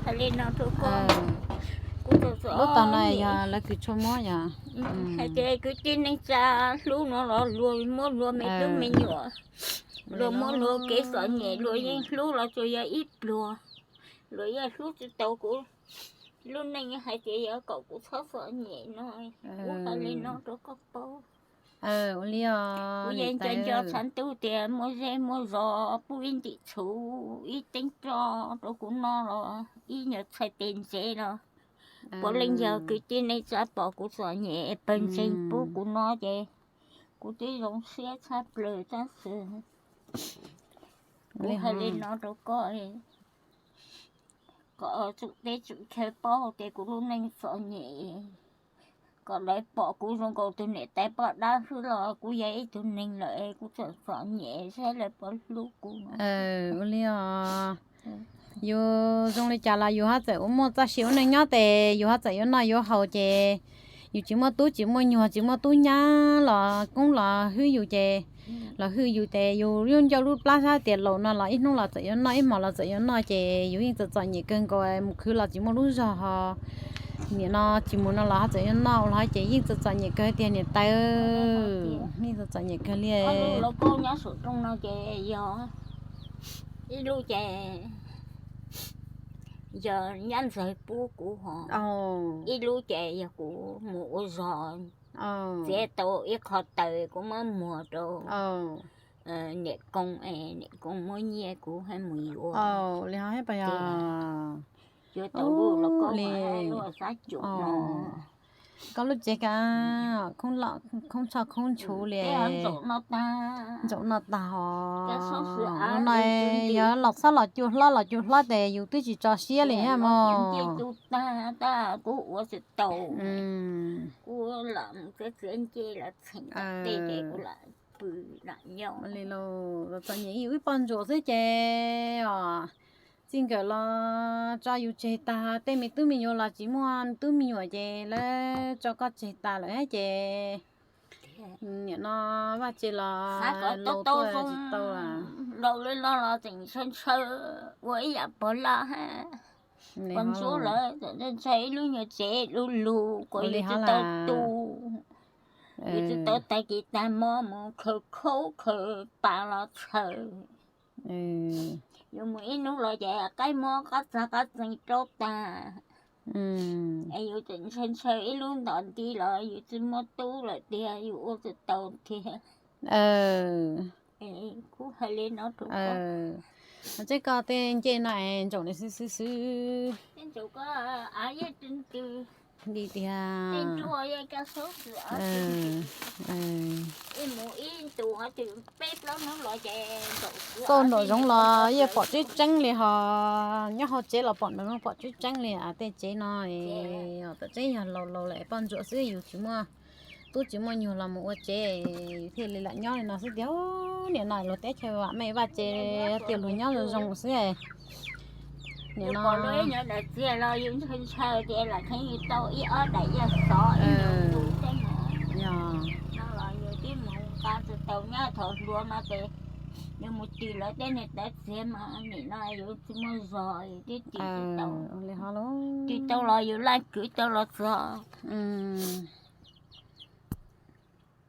Hais li no rau koj, kuv txom txom lub tog no nyem, yog lawv kws tshua muab yog hais tias kwv tij neej tsa hlub no los luag muab luag me tub me nyuam, luag muab luag kev txom nyem luag yeej hlub los tsuas yog ib pluag, luag yeej hlub tsis tau kuv lub neej hais tias yog kom kuv txhob txom nyem no. Kuv hais li no rau koj paub. Kuv yeej nco nco tshav ntuj tias muaj zej muaj zos pub ib ntim txhuv ib teeb roj rau kuv noj los ib nyuag txhais tes ntsev los puav leej yog kwv tij neej tsa pom kuv txom nyem pawg ntseeg pub kuv noj ces kuv twb zoo siab tshaj plaws tab sis kuv hais li no rau koj, kom tsum teb tsum chaw paub tias kuv lub neej txom nyem, kom lawv pom kuv zoo nkaus tus niam tais poj dab xwb los kuv yog ib tug neeg lawm kuv txom txom nyem saib lawv puas hlub kuv. Ua li os, yus zoo li cas los yus haj txawm ua muaj txoj sia ua neej nyob tes yus haj txawm yuav noj yuav haus ces yus tsis muaj tub tsis muaj nyuag tsis muaj tub nyab los koob los hwb yus ces, los hwj yus tes yus yeej ncauj lub plab sab tias laus no los ib hnub los txawm yuav noj ib hmos los txawm yuav noj ces yus yeej txom txom nyem kawg nkaus mus khwv los tsis muaj lub zog ho nim no tsis mus no los ho txawm yuav noj ua los ces yeej txom txom nyem kawg tiag niam tais, yeej txom txom nyem kawg li. Lub nyob saum rooj no ces yog ib lub ces yog nyab ntxawg pub kuv ho, ib lub ces yog kuv mus ua zog txiav tau ib qho taws kuv muab muag rau niam koob, niam koob muab nyiaj kuv haj mus yuav li ho hab pas yog yuav tau lub los koj li lub xab cum no. Koj lub tsev ka khoob tshoj khoob ntshuv li, ntsaum noj tag ho. No yog los xob los cua hlob los cua hlob tes yus twb tsis tso siab li hab mog. Kuv ua tsis tau, kuv lam mus txiav txiav ncej los txheem tej ces kuv lam pw lam nyob li los txom nyem yus ib poj ntsuam xwb ces os, txij nkawm los tso yus tseg tag, tej me tub me nyuam los tsis muaj tub me nyuam ces lawv tso koj tseg tas lawm hab ces nim no vaj tse los laus tuaj tsis tau. Laus li no los tseem ntshaw ntshaw ua ib yam pog laj hab. Pog ntsuab lawv tseem ntshaw ntshaw ib lub nyuag tsev lug lug kuas yus tsis tau tu, yus tsis tau tag kis tag hmo mus khaws khaub khaws pas los txhaws. Yus mus ib hnub los ces qaib mob qab txag qab txeeg raub tag. Es yus tseem ntshaw ntshaw ib lub ntom nti los yus tsis muaj tub lawm tiag yus ua tsis tau thiab. Kuv hais li no rau koj, teb koj tej ncej no es ntsaum li xwb xwb xwb. Tej ntsaum koj av yeej tw ntws li tiag. Tej nruas yeej kaj xub xwm, ib mus ib ntus twb peb plaub hnub los ces txauj nraum zoov los yeej pom tseeb tseeb li ho, nyob hauv tsev los pom nraum zoov pom tseeb tseeb li. Tej tsev no txawm tseeb yog laus laus lawm poj ntsuam xwb yus tsis muaj tub tsis muaj nyuag los mus ua tsev, yus thiaj li lam nyob li no xwb tiag. Nim no luag teb chaws vam meej vaj tse tias luag nyob zoo zoo xwb. Nim no yus nyob daim txiag los yus ntshaw ntshaw tias lam kheev yus tau ib ob daim yaj xov ib ntus tej no. Yog no los yus twb mus nqa tsis tau, nyob thaum hluas mas ces yus mus tis lawv tej niag daim txiag mas nim no yus tsis muaj zog yus twb tis tsis tau. Tis tau los yus laj kwv tau los txog.